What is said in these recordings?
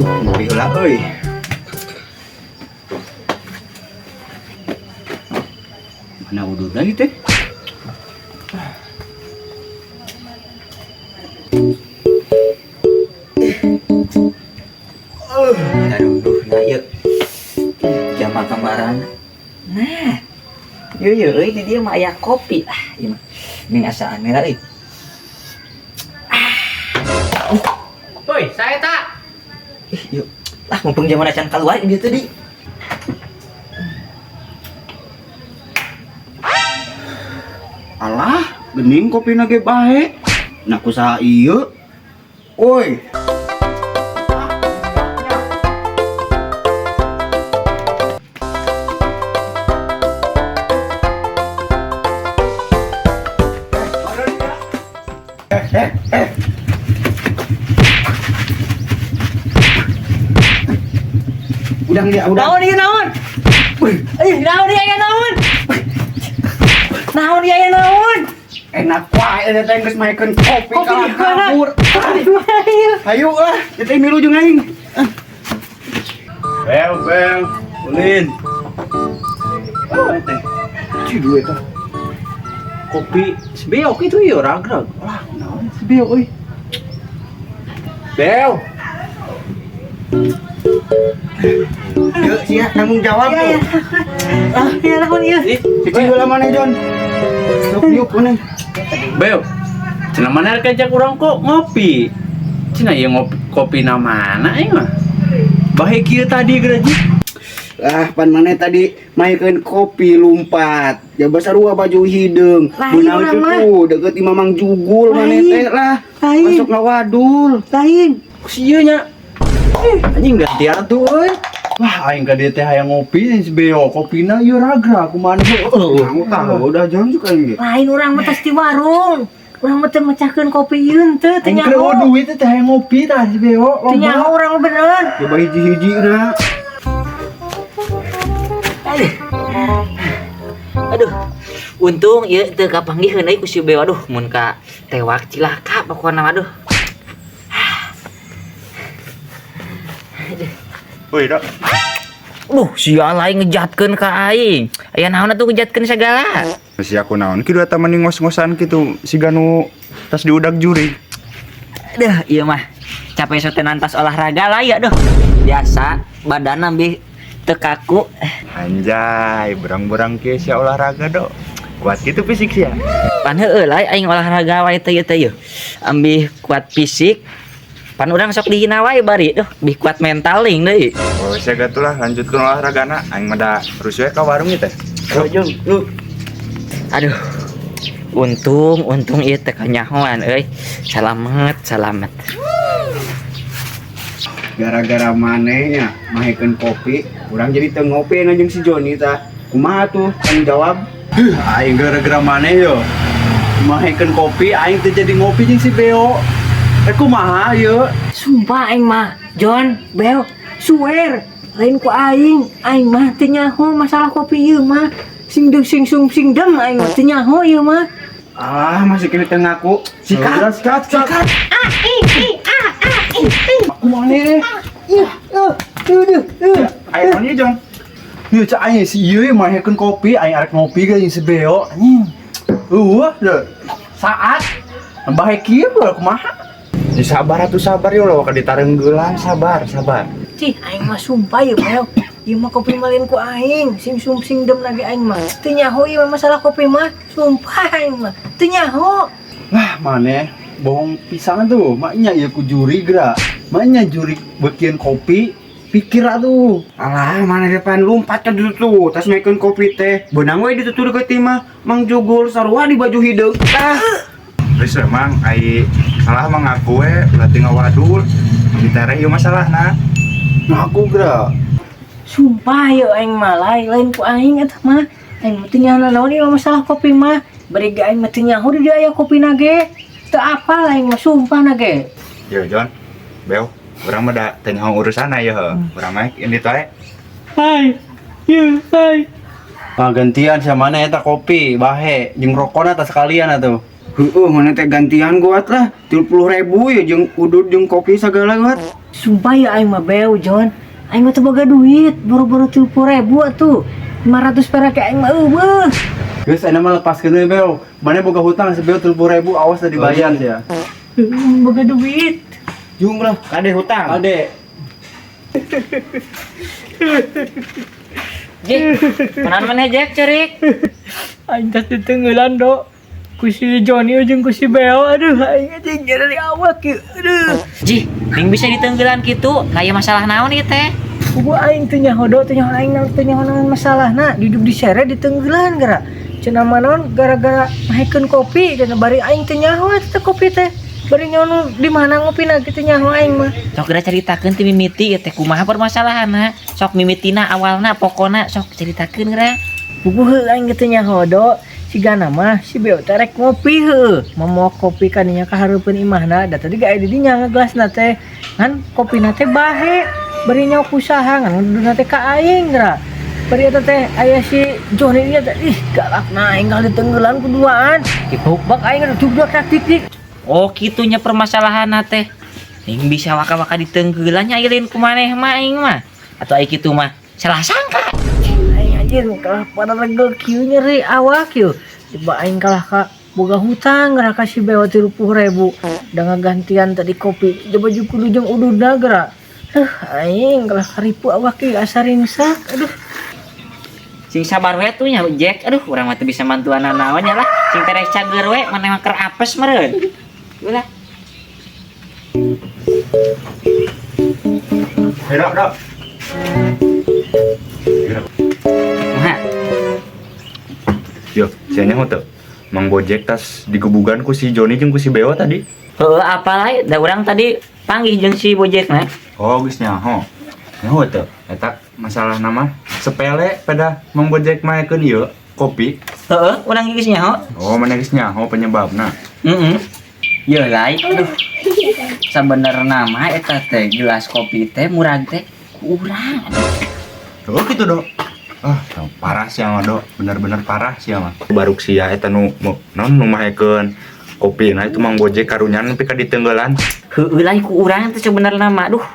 Ngopi heula euy. Mana ududna ieu teh? Aduh, nah ieu. Jama gambaran. Nah. Ieu ieu euy di dieu mah aya kopi. Ah, ieu mah ning asaan heula euy. Woi, saya tak. Ih, ieu. Lah mumpung zaman acan keluar ieu teh di. Alah, gening kopina ge bae. Nah kusaha ieu? Woi. Udang dia, udang. Naon ieu naon? Ih, naon ieu aya naon? Naon ieu aya naon? Enak wae eta teh geus maekeun kopi Kopi kalah di mana? kabur. Kopi di mana ieu? Hayu ah, ieu teh milu jeung aing. Bel, bel, ulin. Oh, teh. Cidu eta. Kopi sebeok itu ya ragrag. Lah, naon sebeok euy. Bel. Yuk, sia tanggung jawab Iya, iya. tuh. Ah, iya naon ieu? Cicing heula maneh, Jon. Sok diuk maneh. Bel. Cenah mana rek ajak urang kok ngopi. Cenah ieu ngopi kopi na mana ieu mah? Bahe kieu tadi geura ji. Lah, pan maneh tadi maekeun kopi lumpat. Jaba sarua baju hideung. Lain Beunang urang mah. kitu deukeut imah Mang Jugul maneh Lain. teh lah. Lain. Masuk ngawadul. Lain. Ku nya. Anjing gantian tuh euy. Wah, aing ka dieu teh hayang ngopi si Beo, kopina ieu ragrag kumaha heueuh. Kamu tahu udah Jon juga aing ge. Lain urang mah tas di warung. Urang mah teu mecahkeun kopi ieu teu teu Aing keur nyaho. duit teh hayang ngopi tah si Beo. Teu nyaho urang mah bener. Coba hiji-hiji na. Aduh. Aduh. Untung ieu teu kapanggih euy ku si Beo. Aduh, mun ka tewak cilaka pokona aduh. Woi, Dok. Duh, sia lain ngejatkeun ka aing. Aya naon atuh ngejatkeun segala. Si aku naon kitu eta mending ngos-ngosan kitu siga nu tas diudag juri. Aduh, ieu mah capek sotenan tas olahraga lah ya duh. Biasa badan ambih teu kaku. Anjay, berang-berang kieu sia olahraga, Dok. Kuat gitu fisik sia. Pan heueuh lah aing olahraga wae teh ieu teh yeuh. Ambih kuat fisik. Pan urang sok dihina wae bari duh, bih kuat mental ling deui. Oh, sia gatuh lah lanjutkeun olahragana. Aing mah da terus we ka warung ieu teh. Ayo, Jon, lu. Aduh. Untung, untung ieu teh kanyahoan euy. Salamet, salamet. Gara-gara manehnya maekeun kopi, urang jadi teu ngopi jeung si Joni tah. Kumaha tuh tanggung jawab? Huh, aing gara-gara maneh yo. Maekeun kopi aing teh jadi ngopi jeung si Beo. Eh kumaha ieu? Sumpah aing mah, John, Bel, swear lain ku aing, aing mah teu nyaho masalah kopi ieu mah. Sing deung sing sung sing dem aing mah teu nyaho ieu mah. Ah, masih kena teu ngaku. Sikat, sikat, sikat. Aku maneh. Ih, duh, duh. Ayo naon ieu, Jon? Ieu cak aing si ieu maekeun kopi, aing arek ngopi ge jeung si Beo anjing. Eueuh, deh. Saat bahe kieu bae kumaha? Ya sabar atuh sabar yo lawa ka ditarenggelan, sabar, sabar. Cih, aing mah sumpah ieu Bel. Ieu mah kopi mah lain ku aing, sing sum sing dem lagi aing mah. Teu nyaho ieu mah masalah kopi mah, sumpah aing mah. Teu nyaho. Lah maneh bohong pisan tuh, maknya ieu ku juri geura. Maknya juri beukeun kopi, pikir atuh. Alah, mana depan lumpat ka ditu tuh, tas maekeun kopi teh. Beunang we ditu deukeut imah Mang Jugul sarua di baju hideung. Tah. Geus we, Mang, ai salah mah ngaku we, ulah teu ngawadul. Ditereh ieu masalahna. Ngaku geura. Sumpah ieu aing mah lain lain ku aing eta mah. Aing mah teu nyaho naon ieu masalah kopi mah. Bari ge aing mah teu nyaho di dieu aya kopi na ge. Teu apal aing mah sumpah na ge. Yo, Jon. Beo, urang mah da teu nyaho urusanna ieu heuh. Urang mah ini teh. Hai. Ieu, ai. Ah, gantian sia mana eta kopi, bahe, jeung rokona tah sekalian atuh. Heueuh, mana teh gantian guat lah. 30.000 ya jeung udud jeung kopi segala guat. Sumpah ya aing mah beo, Jon. Aing mah teu boga duit, boro-boro 30.000 atuh. 500 perak ke aing mah eueuh. Geus ayeuna mah lepaskeun we beo. Mana boga hutang si beo 30.000 awas teh dibayar sia. Boga duit. Jung lah, kade hutang. Ade. Jik, kunaon maneh Jack cerik? Aing tas ditenggelan do. Ku si Joni jeung ku si Beo, aduh aing anjing nyeri awak ieu. Aduh. Jih, ning bisa ditenggelan kitu, aya masalah naon ieu teh? Kubu aing teu nyaho do, teu nyaho aing naon teu nyaho naon masalahna, duduk diseret ditenggelan gara. Cenah mah naon gara-gara mahekeun kopi cenah bari aing teu nyaho eta kopi teh. Bari nyaho di mana ngopina kitu nyaho aing mah. Sok geura caritakeun ti mimiti ieu teh kumaha permasalahanna? Sok mimitina awalna pokona sok caritakeun geura. Puguh heuh aing kitu nyaho do. Sigana mah si Beo teh rek ngopi heueuh. Mawa kopi kaninya ka hareupeun imahna, da tadi ge aya di dinya ngegelasna teh. Ngan kopina teh bahe. Bari nyaho ku saha ngan ngeduduna teh ka aing geura. Bari eta teh aya si Joni nya teh ih galakna aing kali tenggelan kuduaan. Dipuk bak aing aduh jubrak tik. Oh kitunya permasalahanna teh. Ning bisa waka-waka ditenggelan nya lain ku maneh mah aing mah. Atau ai kitu mah salah sangka. Aing anjir kalah pada regel kieu nyeri awak kieu. Coba aing kalah ka boga hutang geura ka si Beo 30.000. Da ngagantian tadi kopi coba jeung kudu jeung ududna geura. Aing kalah karipu awak kieu asa ringsak. Aduh. Sing sabar we tuh nya Jack. Aduh urang mah teu bisa mantuan nanaon nya lah. Sing tereh cager we maneh mah keur apes meureun. Ulah. Hei, Dok, Dok. Kumaha? Yo, sia nyaho teu? Mang Bojek tas digebugan ku si Joni jeung ku si Beo tadi. Heueuh apa lain? Da urang tadi panggih jeung si Bojekna. Oh, geus nyaho. Nyaho teu? Eta masalah nama sepele pada Mang Bojek maekeun ieu kopi. Heueuh, urang geus nyaho. Oh, mana geus nyaho penyebabna? Heeh. Ye lain aduh. Sabenerna mah eta teh gelas kopi teh murag teh ku urang. Oh, gitu, Dok. Ah, parah sih mah, Dok. Bener-bener parah sih mah. Baruk sia eta nu non nu mahekeun kopi nah itu Mang Bojek karunya nepi ka ditenggelan. Heueuh lain ku urang teh sebenarna mah. Duh.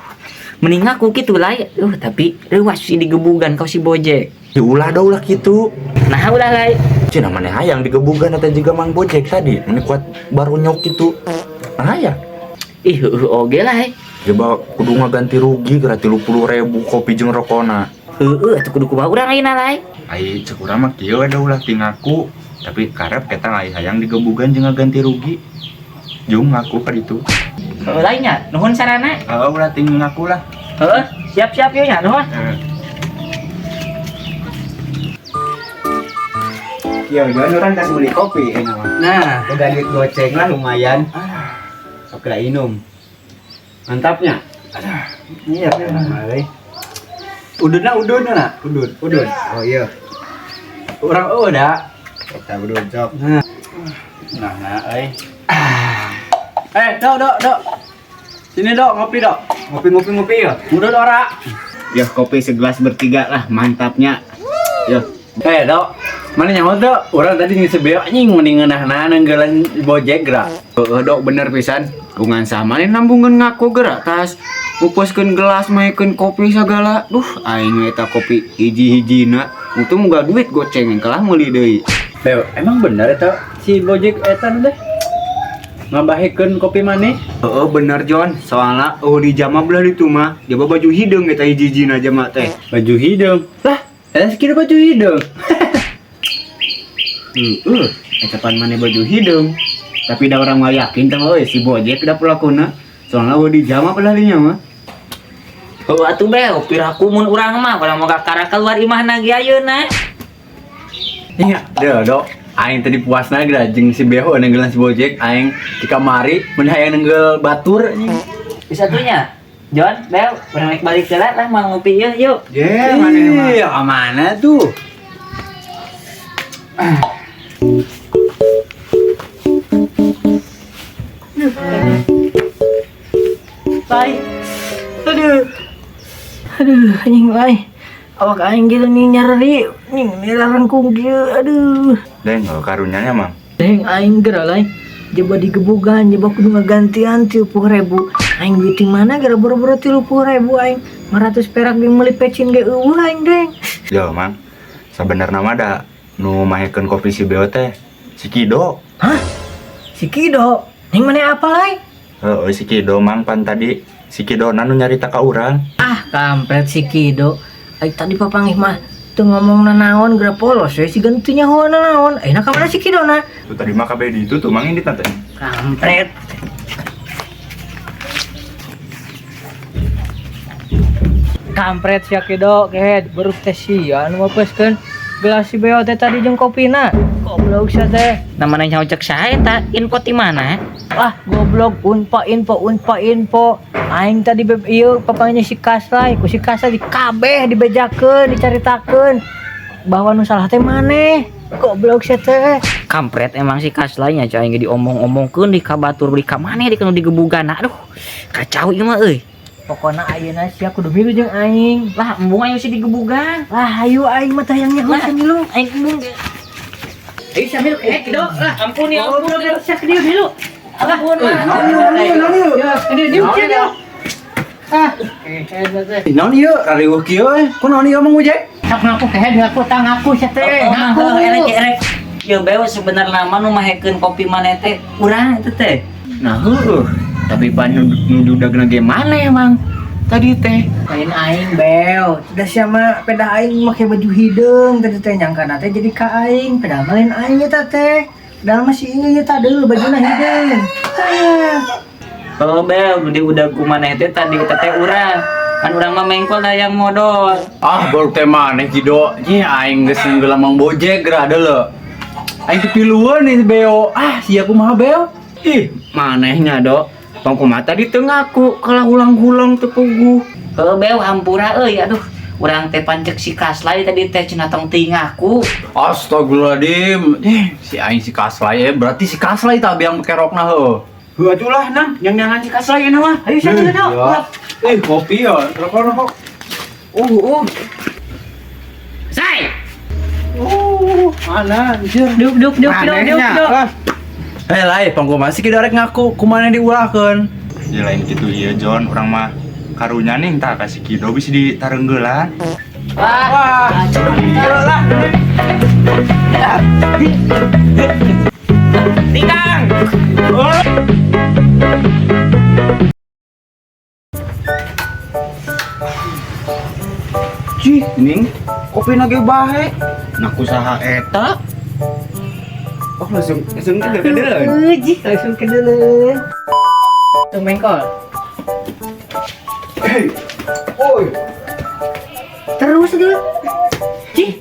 Mending ngaku kitu lain. Duh, tapi reuas si digebugan kau si Bojek. Ya ulah dah ulah kitu. Nah, ulah lain. Cina maneh hayang digebugan eta juga Mang Bojek tadi. Meni kuat baru nyok kitu. Nah ya. Ih, heueuh oge lah. Coba kudu ngaganti rugi geura 30.000 kopi jeung rokona. Heueuh atuh kudu kumaha urang ayeuna lain. Ai cek urang mah kieu we ulah ti ngaku. Tapi karep eta ai hayang digebugan jeung ngaganti rugi. Jung ngaku ka ditu. Heueuh lain nya, nuhun sarana. Heeh ulah ti ngaku lah. Heeh, siap-siap yeuh nya, nuhun. Yo, Jon, orang tas beli kopi enak mah. Nah, Boga duit goceng lah lumayan. Sok lah minum. Mantapnya. iya. Nah, Ududna ududna na. udud, udud. Oh iya. Urang eueuh da. Eta udud sok. Nah. Nah, nah euy. Eh, Dok, Dok, Dok. Sini, Dok, ngopi, Dok. Ngopi ngopi ngopi ya. Udud ora. Ya kopi segelas bertiga lah, mantapnya. Yo. Eh, Dok. Mana nyaho teu? Urang tadi ngisi beo anjing mending ngeunahna nenggelan Bojek geura. Heeh, Dok, bener pisan. Ungan sama nih nambungan ngaku gerak tas. Ngupaskeun gelas maekeun kopi segala. Duh, aing eta kopi hiji-hijina. Untung moga duit goceng kalah meuli deui. Beo, emang bener eta si Bojek eta nu deh? Ngabahekeun kopi maneh? Heeh, bener Jon. Soalna eueuh di jama belah ditu mah. Jaba baju hideung eta hiji-hijina jama teh. Baju hideung. Lah, eta sekira baju hideung. Heeh, eta pan maneh baju hideung. Tapi da urang mah yakin teh euy si Bojek da pelakuna. Soalna eueuh di jama belah dinya mah. Heueuh atuh beo, piraku mun urang mah urang moga kakara keluar imahna ge ayeuna. Iya, deh, Dok. Aing tadi puasna geura jeung si Beo nenggelan si Bojek aing di kamari mun hayang nenggel batur anjing. Bisa tuh nya. Jon, Beo, urang naik balik heula lah mau ngopi yeuh yuk. Ye, maneh mah. Iya, ka mana tuh? Lai. Aduh. Aduh, anjing lai. Awak aing gitu nih nyareri, nih nirarengkung kieu, aduh. Deng, oh, karunyanya mang. Deng aing geura lain. Coba digebugan, coba kudu ngagantian 30.000. Aing duit di mana gara boro-boro 30.000 aing. 500 perak jeung meuli pecin ge eueuh aing deng. Yo, mang. Sabenerna mah da nu mahekeun kopi si Beo teh si Kido. Hah? Si Kido? Ning mana apa lai? Heeh, si Kido mang pan tadi si Kido nu nyarita ka urang. Ah, kampret si Kido. Ai tadi papangih mah teu ngomong nanaon geura polos we si teu nyaho nanaon. Ayeuna ka mana si Kido na? Tuh tadi mah kabeh di itu tuh mang ini tante. Kampret. Kampret si Kido kehed baru teh sia anu mapeskeun gelas si Beo teh tadi jeung kopina. Goblok sia teh. Namanya nyaho cek saha eta? Info ti mana? Ah, goblok unpa info unpa info. Aing tadi beb ieu papangnya si Kaslay, ku si Kaslay di kabeh dibejakeun, dicaritakeun bahwa nu salah teh maneh. Goblok sia teh. Kampret emang si Kaslay nya cai aing ge diomong-omongkeun di ka batur di ka maneh di kanu digebugan. Aduh, kacau ieu mah euy. Pokona ayeuna sia kudu milu jeung aing. Lah, embung ayo si digebugan. Lah, hayu aing mah teh hayang nyaho Lah, sia milu. Aing embung ge. Ayo sia milu eh Kido. Lah, Ampun ya, ampun. goblok sia kieu milu. Ampun. Naon ieu, naon ieu? Ya, ini diuk sia diuk. Ah, kehed teh. Naon ieu? Rariweuh kieu eh. Ku naon ieu Mang Ujek? Sok ngaku kehed ngaku tah ngaku sia teh. Ngaku. Erek erek. Ya beo sebenarnya mah nu mahekeun kopi maneh teh urang eta teh. Nah, heueuh. Tapi pan nu dudagna ge maneh mang. Tadi teh. Lain aing beo. Sudah siapa peda aing make baju hideung tadi teh nyangka teh jadi ka aing. Peda mah lain aing eta teh. Padahal masih ieu eta deui bajuna hideung. Ah. Kalau beo nu diudag ku maneh teh tadi eta teh urang. Kan urang mah mengkol da yang modal. Ah, baru teh maneh Kido. Ih, aing geus nenggelam Mang Bojek geura deuleu. Aing pipilueun nih si Beo. Ah, sia kumaha Beo? Ih, manehnya do. Tong kumaha tadi teu ngaku kalah ulang-ulang teu puguh. Heuh beo hampura euy aduh. Urang teh pancek si Kaslay tadi teh cenah tong teuing ngaku. Astagfirullahaladzim. Eh, si aing si Kaslay berarti si Kaslay tah biang kerokna heuh. Heuh atulah nang, yang-yangan si Kaslay ieu mah. Ayo sia milu do. Ya. Eh, kopi ya, rokok rokok. Say. Mana anjir? Diuk diuk diuk diuk diuk diuk. Eh, lai, pangkumaha si Kido rek ngaku kumaha diulahkeun. Ya lain kitu ieu John, urang mah karunya nih tah ka si Kido bisa ditarenggelan. Wah, Wah, lah. Tikang. Cih, ning, kopi ge bae. Nah kusaha eta? Oh, langsung langsung ke kedeuleun. Jih, langsung kedeuleun. Tuh mengkol. Hei. Oi. Terus tuh. Cih.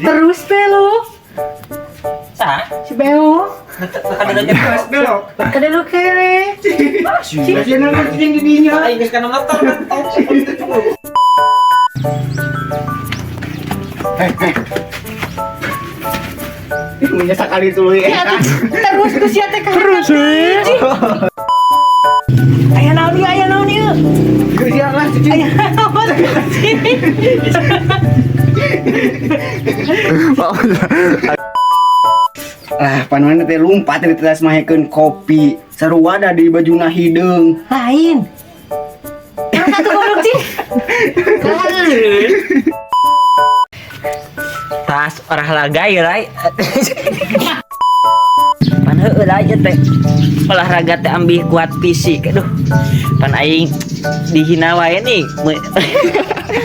Terus belo. Sah? Si Beo. Belok. Kedelu kene. Sia nang di dinya. Aing geus kana motor. Ih, punya sakali tuluy eta. Terus tuh sia teh terus. Aya naon ieu? Aya naon ieu? Sia lah cuci. Aya naon sih? Ah, panuan teh lumpat di teras mahekeun kopi. Sarua da di bajuna hideung. Lain. Terus satu goblok cing. Tas olahraga ya rai. Pan heueuh lah ieu teh. Olahraga teh ambih kuat fisik. Aduh. Pan aing dihina wae nih.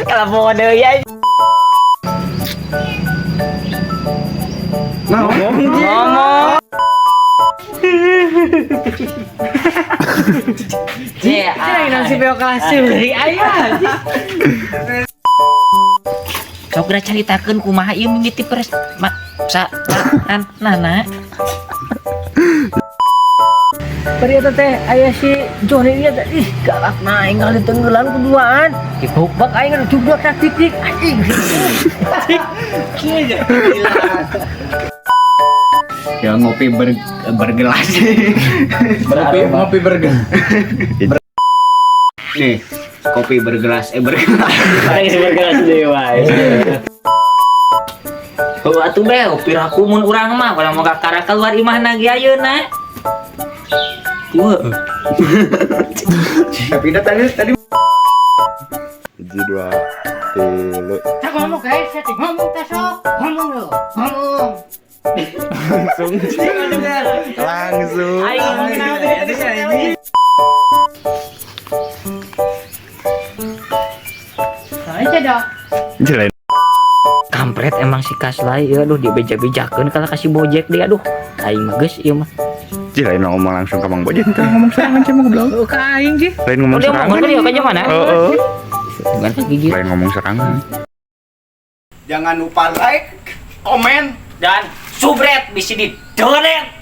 Kalau mau deui ya. Ngomong. Ngomong. Cie, Cing si Beo kelas seuri aya. Sok geura caritakeun kumaha ieu mimiti pres ma sa an nana. Bari eta teh aya si Joni ieu teh ih galak na aing ngali tenggelan kuduaan. Dibuk-bak aing anu jublak ka titik anjing. Ya ngopi bergelas. Ngopi ngopi burger. Nih. Kopi bergelas, eh, bergelas. Aing bergelas deui wae. Oh, atuh Beo, piraku mun urang mah urang moga kakara keluar imahna ge ayeuna. Wah. Tapi dah tadi tadi Hiji, dua, tilu. Tak ngomong guys, saya ngomong teh sok. Ngomong lo, ngomong. Langsung. Langsung. Aing. Saya dah. Jelek. Kampret emang si Kaslai ya, aduh, dibeja-bejakeun kalau kasih bojek dia, aduh. Aing mah geus ieu mah. Ji, lain ngomong langsung ke Mang Bojek, teu ngomong serangan cuma goblok. Oh, ka aing sih. Lain ngomong Oh, dia serangan. ngomong ke dia ka mana? Heeh. Bukan ka gigi. Lain ngomong serangan. Jangan lupa like, komen, Dan subret bisa di donet.